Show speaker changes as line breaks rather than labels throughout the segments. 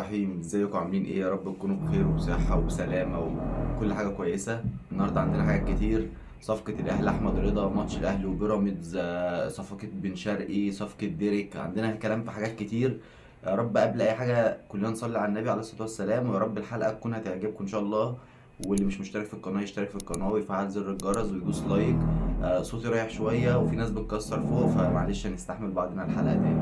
الرحيم. ازيكم عاملين ايه؟ يا رب تكونوا بخير وبصحة وبسلامة وكل حاجة كويسة. النهاردة عندنا حاجات كتير: صفقة الأهلي أحمد رضا، ماتش الأهلي وبيراميدز، صفقة بن شرقي، صفقة ديريك. عندنا كلام في حاجات كتير. يا رب قبل أي حاجة كلنا نصلي على النبي عليه الصلاة والسلام، ويا رب الحلقة تكون هتعجبكم إن شاء الله. واللي مش مشترك في القناة يشترك في القناة ويفعل زر الجرس ويدوس like. صوتي رايح شوية وفي ناس بتكسر فوق، فمعلش هنستحمل بعضنا الحلقة دي.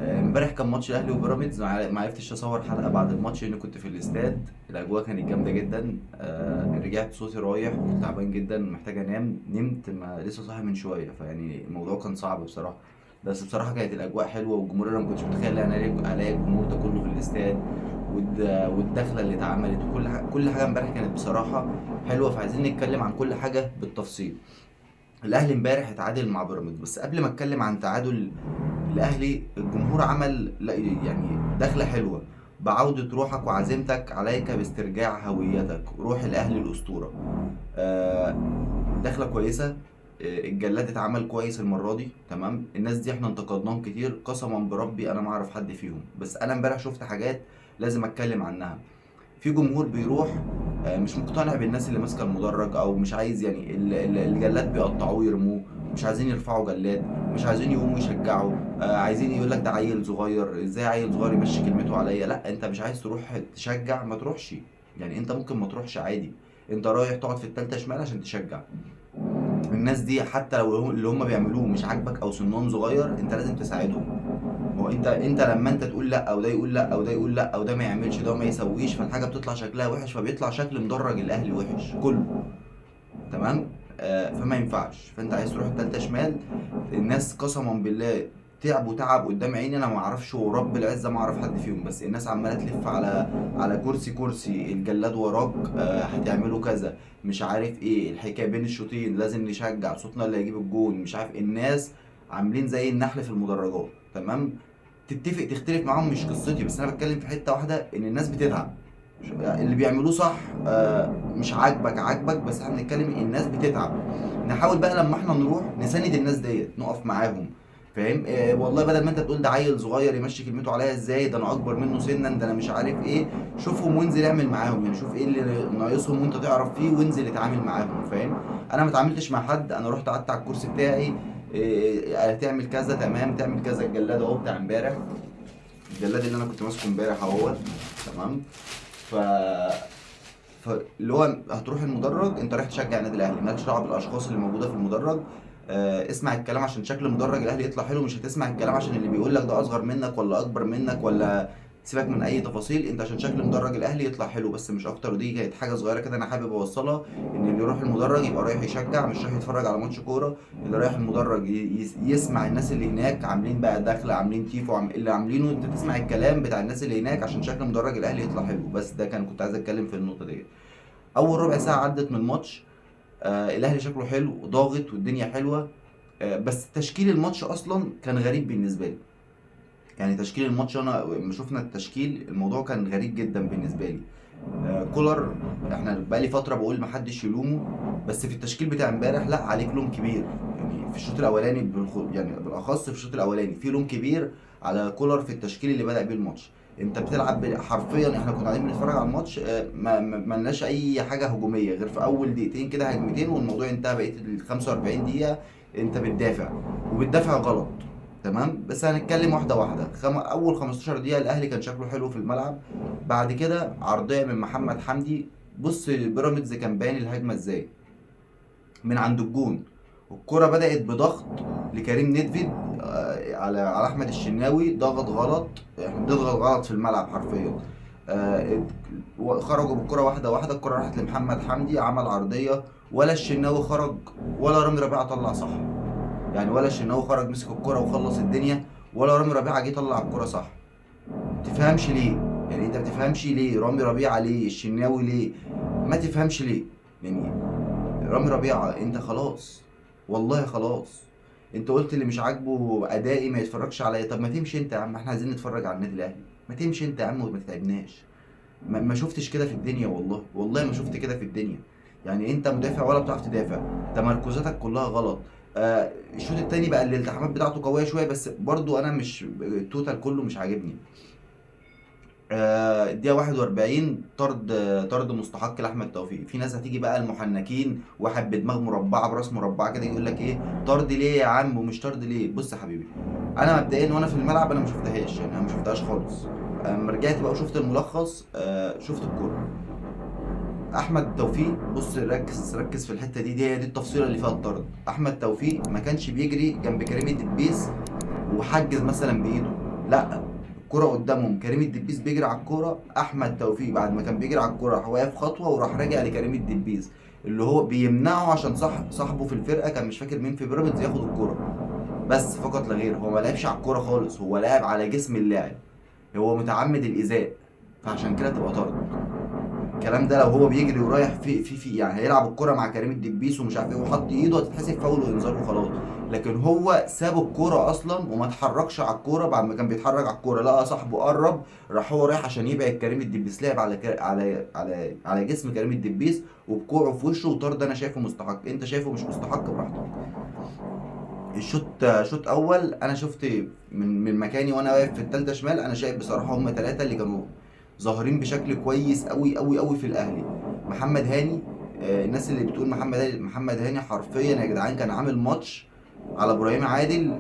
امبارح كان ماتش الاهلي وبيراميدز، ما عرفتش اصور حلقة بعد الماتش لان كنت في الاستاد. الاجواء كانت جامدة جدا. رجعت صوتي رايح وكنت تعبان جدا محتاج انام، نمت ما لسه صاحي من شويه، فيعني الموضوع كان صعب بصراحة. بس بصراحة كانت الاجواء حلوة والجمهور، انا ما كنتش متخيل ان انا الاقي الجمهور ده كله في الاستاد، والدخله اللي اتعملت وكل حاجة، كل حاجة امبارح كانت بصراحة حلوة. فعايزين نتكلم عن كل حاجة بالتفصيل. الاهلي امبارح اتعادل مع بيراميدز، بس قبل ما اتكلم عن تعادل الاهلي، الجمهور عمل دخله حلوة بعوده روحك وعزيمتك، عليك باسترجاع هويتك، روح الاهلي الاسطورة. دخله كويسة. الجلاد اتعمل كويس المرة دي، تمام. الناس دي احنا انتقدناهم كتير، قسما بربي انا ما اعرف حد فيهم، بس انا امبارح شفت حاجات لازم اتكلم عنها. في جمهور بيروح، مش مقتنع بالناس اللي ماسكه المدرج، او مش عايز الجلاد بيقطعوه يرموه، مش عايزين يرفعوا جلاد، مش عايزين يقوموا يشجعوا، عايزين يقول لك ده عيل صغير، ازاي عيل صغير يمشي كلمته عليا؟ لا، انت مش عايز تروح تشجع ما تروحش، انت ممكن ما تروحش عادي، انت رايح تقعد في التالتة شمال عشان تشجع. الناس دي حتى لو اللي هم بيعملوه مش عاجبك او سنهم صغير، انت لازم تساعدهم. ما هو انت لما انت تقول لا، او ده يقول لا، او ده يقول لا، او ده ما يعملش، ده ما يسويش، فالحاجه بتطلع شكلها وحش، فبيطلع شكل مدرج الاهلي وحش كله، تمام؟ فما ينفعش. فانت عايز تروح التالتة شمال، الناس قسما بالله تعبوا تعب قدام عيني، انا ما اعرفش ورب العزة ما اعرف حد فيهم، بس الناس عماله تلف على كرسي كرسي، الجلاد وراك، هتعملوا كذا، مش عارف ايه الحكاية، بين الشوطين لازم نشجع، صوتنا اللي هيجيب الجون، مش عارف. الناس عاملين زي النحل في المدرجات، تمام؟ تتفق تختلف معاهم مش قصتي، بس انا بتكلم في حتة واحدة، ان الناس بتتعب، اللي بيعملوه صح، مش عاجبك عاجبك، بس احنا بنتكلم الناس بتتعب. نحاول بقى لما احنا نروح نساند الناس ديت، نقف معاهم، فاهم؟ والله بدل ما انت تقول ده عيل صغير يمشي كلمته عليا ازاي، ده انا اكبر منه سنا، ده انا مش عارف ايه، شوفهم وانزل اعمل معاهم، شوف ايه اللي ناقصهم وانت تعرف فيه وانزل اتعامل معاهم، فاهم؟ انا ما اتعاملتش مع حد، انا رحت قعدت على الكرسي بتاعي، هتعمل كذا، تمام، تعمل كذا. الجلاد اهو بتاع امبارح، الجلاد اللي انا كنت ماسكه امبارح اهوت، تمام؟ فاللي هو هتروح المدرج، انت رايح تشجع النادي الاهلي، مالكش دعوه بالاشخاص اللي موجودة في المدرج. اسمع الكلام عشان شكل مدرج الاهلي يطلع حلو، مش هتسمع الكلام عشان اللي بيقول لك ده اصغر منك ولا اكبر منك، ولا سيبك من اي تفاصيل، انت عشان شكل مدرج الاهلي يطلع حلو بس، مش اكتر. ودي كانت حاجة صغيرة كده انا حابب اوصلها، ان اللي يروح المدرج يبقى رايح يشجع، مش رايح يتفرج على ماتش كورة. اللي رايح المدرج يسمع الناس اللي هناك عاملين بقى داخله، عاملين تيفو، اللي عاملينه، انت تسمع الكلام بتاع الناس اللي هناك عشان شكل مدرج الاهلي يطلع حلو بس. ده كنت عايز اتكلم في النقطة دي. اول ربع ساعة عدت من الماتش، الاهلي شكله حلو وضاغط والدنيا حلوة، بس تشكيل الماتش اصلا كان غريب بالنسبة لي. تشكيل الماتش انا لما شفنا التشكيل الموضوع كان غريب جدا بالنسبة لي. كولر احنا بقالي فترة بقول ما حدش يلومه، بس في التشكيل بتاع امبارح لا عليك لوم كبير. في الشوط الاولاني بالاخص في الشوط الاولاني في لوم كبير على كولر في التشكيل اللي بدأ بيه الماتش. انت بتلعب حرفيا احنا كنا قاعدين بنتفرج على الماتش، ما لناش اي حاجة هجومية غير في اول دقيقتين كده هجمتين والموضوع انتهى. بقية ال 45 دقيقة انت بتدافع وبتدافع غلط، تمام؟ بس هنتكلم واحدة واحدة. اول 15 دقيقة الاهلي كان شكله حلو في الملعب، بعد كده عرضية من محمد حمدي، بص بيراميدز كان باين الهجمة ازاي من عند الجون. الكرة بدأت بضغط لكريم نيدفيد، على احمد الشناوي، ضغط غلط، احنا بنضغط غلط في الملعب حرفيا. خرجوا بالكرة واحدة واحدة، الكرة راحت لمحمد حمدي، عمل عرضية، ولا الشناوي خرج ولا رامي ربيعة طلع صح. ولا الشناوي خرج مسك الكرة وخلص الدنيا، ولا رامي ربيعة جه طلع الكرة صح. تفهمش ليه؟ انت ما بتفهمش ليه رامي ربيعة، ليه الشناوي، ليه ما تفهمش ليه؟ رامي ربيعة انت خلاص، والله خلاص، انت قلت اللي مش عاجبه ادائي ما يتفرجش عليا، طب ما تمشي انت يا عم، احنا عايزين نتفرج على النادي الاهلي، ما تمشي انت يا عم وما تتعبناش. ما شفتش كده في الدنيا، والله والله ما شفت كده في الدنيا. انت مدافع ولا بتعرف تدافع، تمركزاتك كلها غلط. الشوط التاني بقى الالتحامات بتاعته قوية شوية، بس برضو انا مش التوتال كله مش عاجبني. الدقيقة 41 طرد مستحق لاحمد توفيق. في ناس هتيجي بقى المحنكين، واحد بدماغ مربعه براس مربعه كده يقول لك ايه طرد ليه يا عم ومش طرد ليه. بص يا حبيبي، انا مبدئيا وانا في الملعب انا ما شفتهاش، يعني انا ما شفتهاش خالص. اما رجعت بقى وشفت الملخص، شفت الكورة. احمد توفيق، بص ركز ركز في الحتة دي، دي هي دي التفصيله اللي فيها الطرد. احمد توفيق ما كانش بيجري جنب كريم الدبيس وحجز مثلا بايده، لا الكرة قدامهم، كريم الدبيس بيجري على الكرة، احمد توفيق بعد ما كان بيجري على الكرة راح واقف خطوة وراح راجع لكريم الدبيس اللي هو بيمنعه عشان صاحبه في الفرقة، كان مش فاكر مين في بيراميدز، ياخد الكرة بس فقط لا غير. هو ما لعبش على الكرة خالص، هو لعب على جسم اللاعب، هو متعمد الايذاء، فعشان كده تبقى طرد. الكلام ده لو هو بيجري ورايح في في في يعني هيلعب الكرة مع كريم الدبيس ومش عارف ايه وحط ايده، هتتحسب فاول وانذار وخلاص. لكن هو ساب الكرة اصلا وما اتحركش على الكرة، بعد ما كان بيتحرك على الكرة لقى صاحبه قرب، راح هو رايح عشان يبعد كريم الدبيس، لعب على على على جسم كريم الدبيس وبكوعه في وشه، وطرد انا شايفه مستحق، انت شايفه مش مستحق براحتك. الشوط شوط اول انا شفت من مكاني وانا واقف في الثالثة شمال، انا شايف بصراحة هم 3 اللي كانوا ظاهرين بشكل كويس قوي قوي قوي في الاهلي. محمد هاني، الناس اللي بتقول محمد هاني، محمد هاني حرفيا يا جدعان كان عامل ماتش على ابراهيم عادل.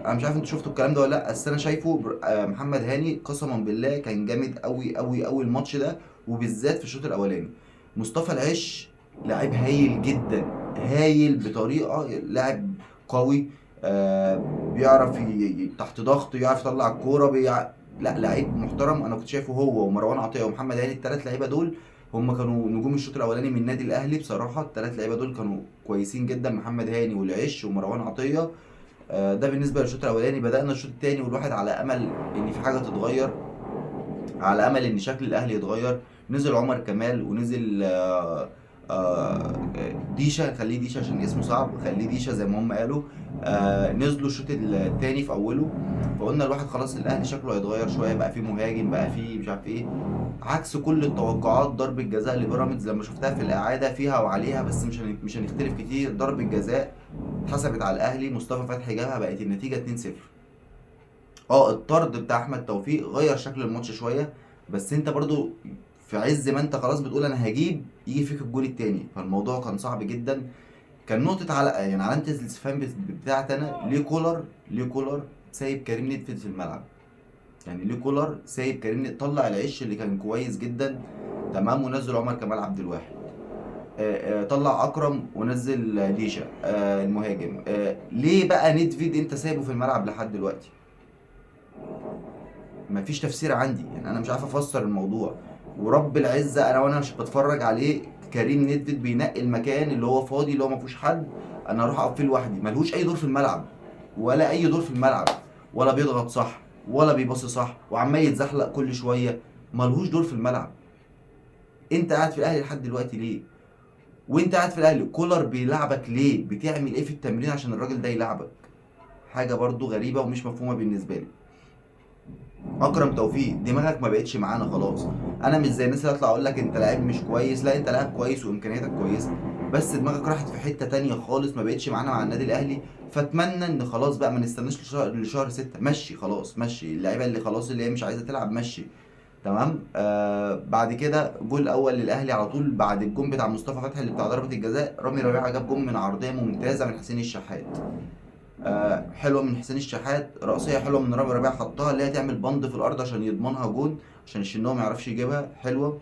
انا مش عارف انتوا شفتوا الكلام ده ولا لا، بس انا شايفه محمد هاني قسما بالله كان جامد قوي قوي قوي الماتش ده، وبالذات في الشوط الاولاني. مصطفى العش لاعب هايل جدا، هايل بطريقة، لاعب قوي، بيعرف تحت ضغط يعرف يطلع الكورة، لا لعيب محترم. انا كنت شايفه هو ومروان عطية ومحمد هاني، الثلاث لعيبة دول هم كانوا نجوم الشوط الاولاني من النادي الاهلي بصراحة. الثلاث لعيبة دول كانوا كويسين جدا، محمد هاني والعش ومروان عطية. ده بالنسبة للشوط الاولاني. بدانا الشوط الثاني والواحد على امل ان في حاجة تتغير، على امل ان شكل الاهلي يتغير. نزل عمر كمال ونزل ديشا، خليه ديشا عشان اسمه صعب، خليه ديشا زي ما هم قالوا. نزلوا الشوط الثاني في اوله، فقلنا الواحد خلاص الاهلي شكله هيتغير شوية، بقى فيه مهاجم، بقى فيه مش عارف ايه، عكس كل التوقعات. ضربه جزاء لبيراميدز لما شفتها في الاعادة فيها وعليها، بس مش هنختلف كتير، ضربه جزاء اتحسبت على الاهلي، مصطفى فتحي جابها، بقت النتيجة 2-0. الطرد بتاع احمد توفيق غير شكل الماتش شوية، بس انت برضو في عز ما انت خلاص بتقول انا هجيب، يجي فيك الجول التاني، فالموضوع كان صعب جدا. كان نقطة على يعني علامة الاستفهام بتاعتي انا، ليه كولر سايب كريم نيدفيد في الملعب؟ يعني ليه كولر سايب كريم نيدفيد؟ طلع العش اللي كان كويس جدا تمام، ونزل عمر كمال عبد الواحد، طلع اكرم ونزل ديشا، المهاجم. ليه بقى نيدفيد انت سايبه في الملعب لحد دلوقتي؟ مفيش تفسير عندي، يعني انا مش عارف افسر الموضوع. ورب العزة انا وانا مش بتفرج عليه، كريم نيدفيد بينقي المكان اللي هو فاضي، اللي هو ما فيهوش حد، انا اروح اقف فيه لوحدي، ملهوش اي دور في الملعب، ولا اي دور في الملعب، ولا بيضغط صح، ولا بيباصي صح، وعمال يتزحلق كل شوية، ملهوش دور في الملعب. انت قاعد في الاهلي لحد دلوقتي ليه؟ وانت قاعد في الاهلي كولر بيلعبك ليه؟ بتعمل ايه في التمرين عشان الراجل ده يلعبك؟ حاجة برضو غريبة ومش مفهومه بالنسبة لي. اكرم توفيق دماغك ما بقتش معانا خلاص. انا مش زي الناس اللي اطلع اقول لك انت لاعب مش كويس، لا انت لاعب كويس وامكانياتك كويسة، بس دماغك راحت في حتة تانية خالص، ما بقتش معانا مع النادي الاهلي. فاتمنى ان خلاص بقى ما نستناش لشهر 6، مشي خلاص، مشي اللعيبة اللي خلاص اللي هي مش عايزه تلعب، مشي تمام. بعد كده جول اول للاهلي على طول بعد الجون بتاع مصطفى فتحي اللي بتاع ضربه الجزاء، رامي ربيعة جاب جون من عرضية ممتازة من حسين الشحات، حلوة من حسين الشحات، رأسية حلوة من رامي ربيعة، حطها اللي هي تعمل بند في الارض عشان يضمنها جون، عشان الشناوي ما يعرفش يجيبها، حلوة.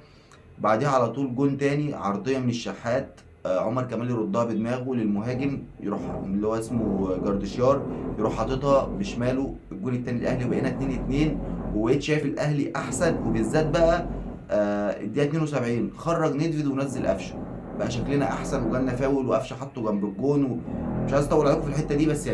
بعديها على طول جون تاني عرضية من الشحات، عمر كمال يردها بدماغه للمهاجم، يروح اللي هو اسمه جاردشيار يروح حاططها بشماله، الجون التاني للاهلي، وبقينا 2-2. وبقيت شايف الاهلي احسن، وبالذات بقى، الدقيقة 72 خرج نيدفيد ونزل قفشه، بقى شكلنا احسن، وجالنا فاول وقفشه حطه جنب الجون. ومش عايز اطول عليكم في الحتة دي، بس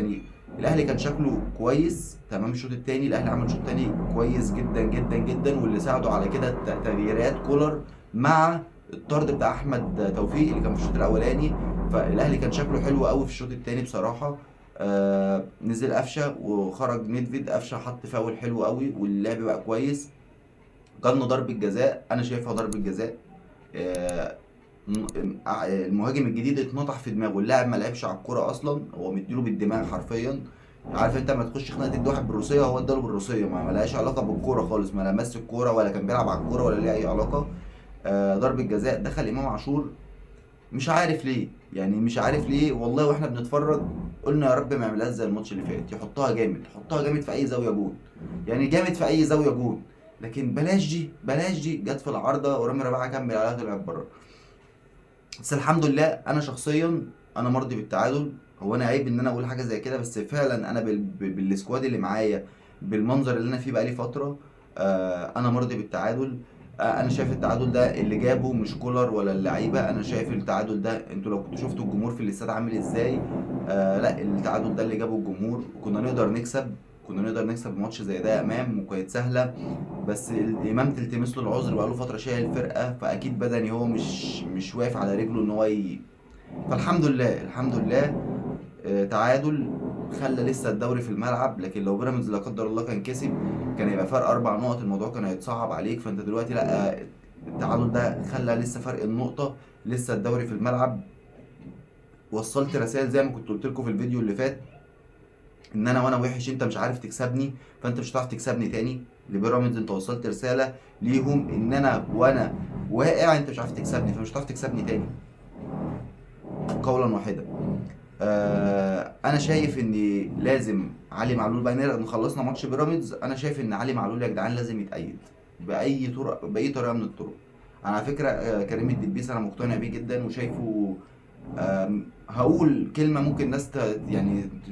الاهلي كان شكله كويس تمام. الشوط التاني الاهلي عمل شوط تاني كويس جدا جدا جدا، واللي ساعده على كده تغييرات كولر مع الطرد بتاع احمد توفيق اللي كان في الشوط الاولاني. فالاهلي كان شكله حلو قوي في الشوط التاني بصراحة. نزل قفشه وخرج نيدفيد، قفشه حط فاول حلو قوي واللعب بقى كويس. جالنا ضربه جزاء، انا شايفها ضربه جزاء، المهاجم الجديد اتنطح في دماغه، اللاعب ما لعبش على الكورة اصلا، هو مديله بالدماغ حرفيا. عارف انت لما تخش خناقه تدي واحد بالروسيه، هو اداله بالروسيه، ما لهاش علاقة بالكورة خالص، ما لمس الكورة ولا كان بيلعب على الكورة ولا ليه اي علاقة. ضربه جزاء، دخل امام عاشور مش عارف ليه، يعني مش عارف ليه والله. واحنا بنتفرج قلنا يا رب ما يعملهاش زي الماتش اللي فات، يحطها جامد، يحطها جامد في اي زاوية جون، يعني جامد في اي زاوية جون، لكن بلاش دي، بلاش دي، جت في العارضة ورامي ربيعة كمل عليها طلعت بره. بس الحمد لله انا شخصيا انا مرضي بالتعادل. هو انا عيب ان انا اقول حاجة زي كده، بس فعلا انا بال squad اللي معايا، بالمنظر اللي انا فيه بقالي فترة، انا مرضي بالتعادل. انا شايف التعادل ده اللي جابه مش كولر ولا اللعيبة، انا شايف التعادل ده انتوا لو كنتوا شفتوا الجمهور في الاستاد عامل ازاي، لا التعادل ده اللي جابه الجمهور، وكنا نقدر نكسب، كنا نقدر نكسب ماتش زي ده يا امام، وكانت سهلة، بس الامام تلتمس له العذر، بقاله فترة شايل الفرقة، فاكيد بدني هو مش واقف على رجله ان هو فالحمد لله، الحمد لله، تعادل خلى لسه الدوري في الملعب. لكن لو بيراميدز لا قدر الله كان كسب كان هيبقى فرق 4 نقط، الموضوع كان هيتصعب عليك. فانت دلوقتي لا، التعادل ده خلى لسه فرق النقطة، لسه الدوري في الملعب. وصلت رسائل زي ما كنت قلت لكم في الفيديو اللي فات، ان انا وانا وحش انت مش عارف تكسبني، فانت مش هتعرف تكسبني تاني. لبيراميدز انت وصلت رسالة ليهم ان انا وانا واقع انت مش عارف تكسبني، فمش هتعرف تكسبني تاني، قولا واحدا. انا شايف ان لازم علي معلول بقى، خلصنا ماتش بيراميدز، انا شايف ان علي معلول يا جدعان لازم يتأيد باي طرق، باي طريقه من الطرق. انا على فكرة، كريم الدبيس انا مقتنع بيه جدا وشايفه، هقول كلمة ممكن الناس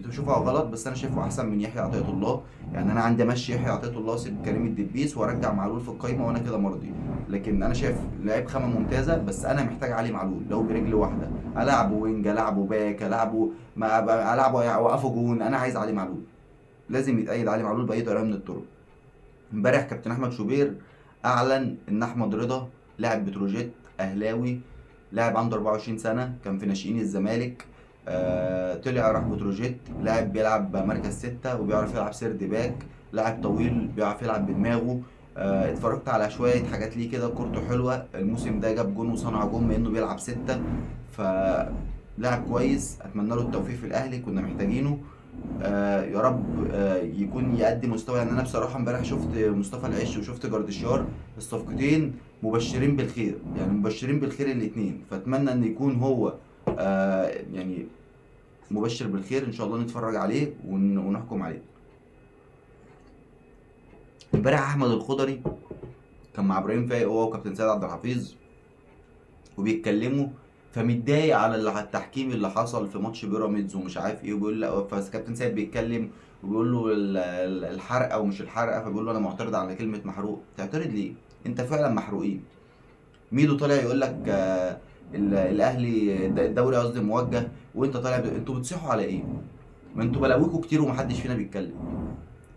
تشوفها غلط، بس انا شايفه احسن من يحيى عطية الله. انا عندي امشي يحيى عطية الله واسيب كريم الدبيس وارجع معلول في القايمة وانا كده مرضي. لكن انا شايف لعيب خامة ممتازة، بس انا محتاج علي معلول لو برجل واحدة، العبه wing، العبه back، العبه ما العبه اوقفه جون. انا عايز علي معلول، لازم يتأيد علي معلول باي طريقه من الطرق. امبارح كابتن احمد شوبير اعلن ان احمد رضا لاعب بتروجيت اهلاوي، لاعب عنده 24 سنة، كان في ناشئين الزمالك، طلع راح بتروجيت، لاعب بيلعب مركز 6 وبيعرف يلعب third back، لاعب طويل بيعرف يلعب بدماغه. اتفرجت على شوية حاجات ليه كده، كورته حلوة، الموسم ده جاب جون وصنع جون بما انه بيلعب 6، فلاعب كويس، اتمنى له التوفيق في الاهلي، كنا محتاجينه. يا رب، يكون يقدم مستوى. انا بصراحة امبارح شفت مصطفى العش وشفت جارديشيار، الصفقتين مبشرين بالخير، مبشرين بالخير الاتنين، فاتمنى ان يكون هو، مبشر بالخير ان شاء الله، نتفرج عليه ونحكم عليه. امبارح احمد الخضري كان مع ابراهيم فايق هو وكابتن سيد عبد الحفيظ وبيتكلموا، فمتضايق على التحكيم اللي حصل في ماتش بيراميدز ومش عارف ايه، وبيقول لا، فكابتن سيد بيتكلم وبيقول له الحرقة ومش الحرقة، فبيقول له انا معترض على كلمة محروق. تعترض ليه؟ انت فعلا محروقين. ميدو طالع يقول لك، الاهلي الدوري قصدي موجه، وانت طالع انتوا بتصيحوا على ايه؟ ما انتوا بلاويكوا كتير ومحدش فينا بيتكلم.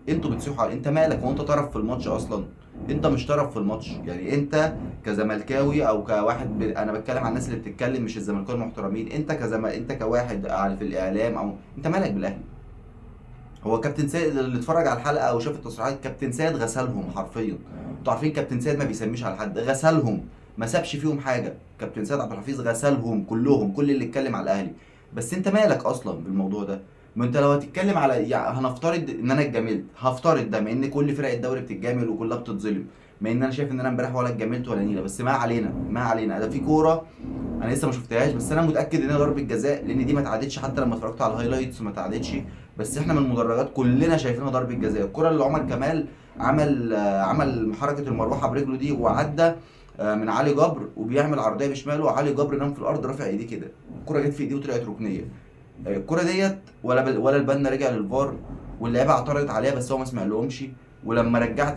انتوا بتصيحوا على انت مالك؟ هو انت طرف في الماتش اصلا؟ انت مش طرف في الماتش. انت كزملكاوي او كواحد انا بتكلم عن الناس اللي بتتكلم مش الزملكاويه المحترمين، انت كواحد على في الاعلام، او انت مالك بالاهلي؟ هو كابتن سيد اللي اتفرج على الحلقة او شاف التصريحات، كابتن سيد غسلهم حرفيا. انتوا عارفين كابتن سيد ما بيسميش على حد، غسلهم، ما سابش فيهم حاجة. كابتن سيد عبد الحفيظ غسلهم كلهم، كل اللي اتكلم على الاهلي. بس انت مالك اصلا بالموضوع ده؟ ما انت لو هتتكلم على هنفترض ان انا اتجاملت، هفترض ده، مع ان كل فرق الدوري بتتجامل وكلها بتتظلم، مع ان انا شايف ان انا امبارح ولا اتجاملت ولا نيله، بس ما علينا، ما علينا. ده في كورة انا لسه ما شفتهاش، بس انا متاكد ان هي ضربه جزاء، لان دي ما اتعادتش، حتى لما اتفرجت على ال highlights ما اتعادتش، بس احنا من المدرجات كلنا شايفينها ضربه جزاء. الكورة اللي عمر كمال عمل حركة المروحة برجله دي وعدى، من علي جبر وبيعمل عرضية بشماله، وعلي جبر نام في الارض رافع ايديه كده، الكورة جت في ايديه وطلعت ركنيه. الكورة ديت ولا البنا رجع للفار، واللعيبة اعترضت عليها بس هو ما سمع لهمش. ولما رجعت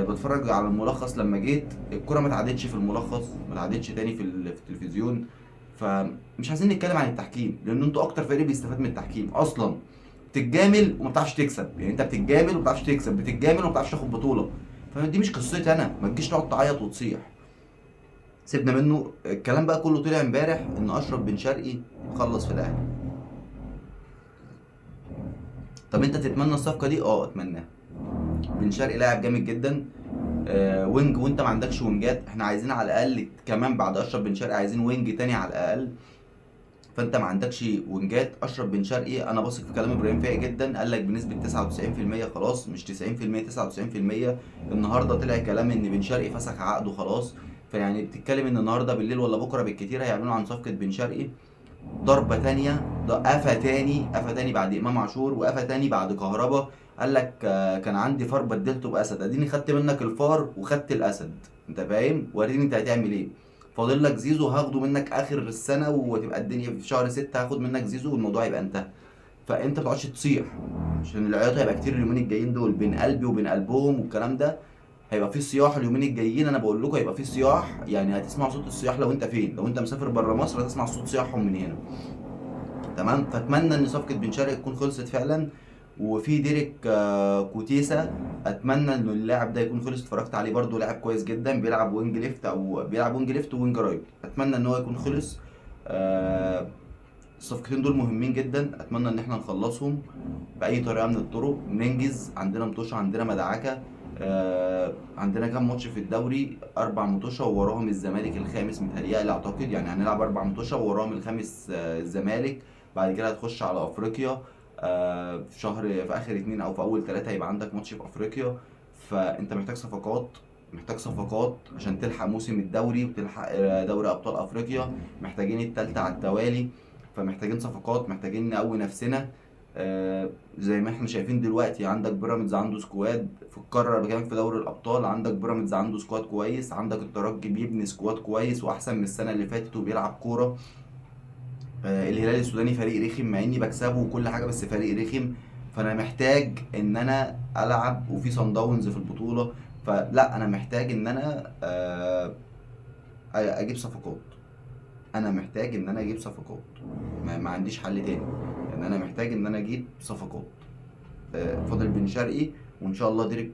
بتفرج على الملخص لما جيت، الكورة ما اتعادتش في الملخص، ما اتعادتش تاني في التلفزيون. فمش عايزين نتكلم عن التحكيم، لان انتوا اكتر فريق بيستفاد من التحكيم اصلا. بتتجامل وما بتعرفش تكسب، انت بتتجامل وما بتعرفش تكسب، بتتجامل وما بتعرفش تاخد بطوله. فدي مش قصتي انا، ما تجيش تقعد تعيط وتصيح. سيبنا منه الكلام بقى كله. طلع امبارح ان اشرف بن شرقي خلص في الاهلي. طب انت تتمنى الصفقة دي؟ اتمناها. بن شرقي لاعب جامد جدا، wing، وانت ما عندكش وينجات، احنا عايزين على الاقل كمان بعد اشرف بن شرقي عايزين wing تاني على الاقل. فانت ما عندكش وينجات. اشرف بن شرقي انا واثق في كلام ابراهيم فايق جدا، قال لك بنسبة 99% خلاص، مش 90%، 99%. النهارده طلع كلام ان بن شرقي فسخ عقده خلاص، فيعني بتتكلم ان النهارده بالليل ولا بكره بالكتير هيعلنوا عن صفقة بن شرقي. ضربه تانية، ده قفا تاني، قفا تاني بعد امام عاشور، وقفا تاني بعد كهربا. قال لك كان عندي فار بدلته باسد، اديني خدت منك الفار وخدت الاسد، انت فاهم؟ وريني انت هتعمل ايه. فاضل لك زيزو هاخده منك اخر السنة، وتبقى الدنيا في شهر 6 هاخد منك زيزو والموضوع يبقى انتهى. فانت ما تقعدش تصيح، عشان العياط هيبقى كتير اليومين الجايين دول بين قلبي وبين قلبهم والكلام ده. هيبقى في صياح اليومين الجايين، انا بقول لكم هيبقى في صياح، يعني هتسمعوا صوت الصياح لو انت فين، لو انت مسافر بره مصر هتسمع صوت صياحهم من هنا، تمام؟ فاتمنى ان صفقة بن شرقي تكون خلصت فعلا. وفي ديريك كوتيسا، اتمنى ان اللاعب ده يكون خلص، اتفرجت عليه برده لاعب كويس جدا، بيلعب wing left او بيلعب wing left و wing right، اتمنى ان هو يكون خلص. الصفقتين دول مهمين جدا، اتمنى ان احنا نخلصهم باي طريقه من الطرق، ننجز. عندنا مطوشه، عندنا مدعكه، عندنا كام ماتش في الدوري، 4 مطوشه ووراهم الزمالك الخامس متهيألي اعتقد، يعني هنلعب 4 مطوشه ووراهم الخامس، الزمالك. بعد كده هتخش على افريقيا، في شهر، في اخر 2 او في اول 3 هيبقى عندك ماتش في افريقيا. فانت محتاج صفقات، محتاج صفقات عشان تلحق موسم الدوري وتلحق دوري ابطال افريقيا. محتاجين التالتة على التوالي، فمحتاجين صفقات، محتاجين نقوي نفسنا. زي ما احنا شايفين دلوقتي عندك بيراميدز عنده squad في القارة، بكلمك في دوري الابطال، عندك بيراميدز عنده squad كويس، عندك الترجي بيبني squad كويس واحسن من السنة اللي فاتت وبيلعب كورة. الهلال السوداني فريق رخم مع اني بكسبه وكل حاجة، بس فريق رخم، فانا محتاج ان انا العب، وفي صن داونز في البطولة، فلا انا محتاج ان انا اجيب صفقات. انا محتاج ان انا اجيب صفقات، ما عنديش حل تاني، يعني انا محتاج ان انا اجيب صفقات. فاضل بن شرقي وان شاء الله ديريك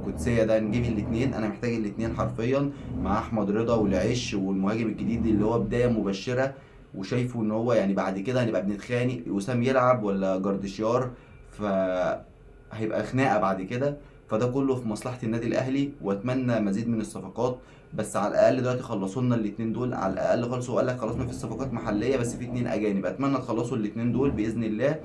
كوتسيا ده، نجيب الاثنين. انا محتاج الاثنين حرفيا، مع احمد رضا والعش والمهاجم الجديد اللي هو بداية مبشرة، وشايفه ان هو بعد كده هنبقى بنتخانق وسام يلعب ولا جارديشيار، فهيبقى خناقه بعد كده. فده كله في مصلحة النادي الاهلي، واتمنى مزيد من الصفقات، بس على الاقل دلوقتي خلصوا لنا الاثنين دول على الاقل خالص. وقال لك خلاص ما فيش صفقات محليه، بس في 2 اجانب، اتمنى تخلصوا الاثنين دول باذن الله.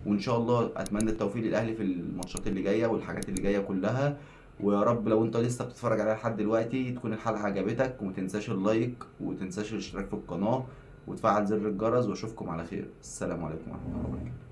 وان شاء الله اتمنى التوفيق للاهلي في الماتشات اللي جاية والحاجات اللي جاية كلها. ويا رب لو انت لسه بتتفرج عليها لحد دلوقتي تكون الحلقة عجبتك، وما تنساش اللايك وما تنساش الاشتراك في القناة وتفعل زر الجرس، واشوفكم على خير. السلام عليكم ورحمة الله وبركاته.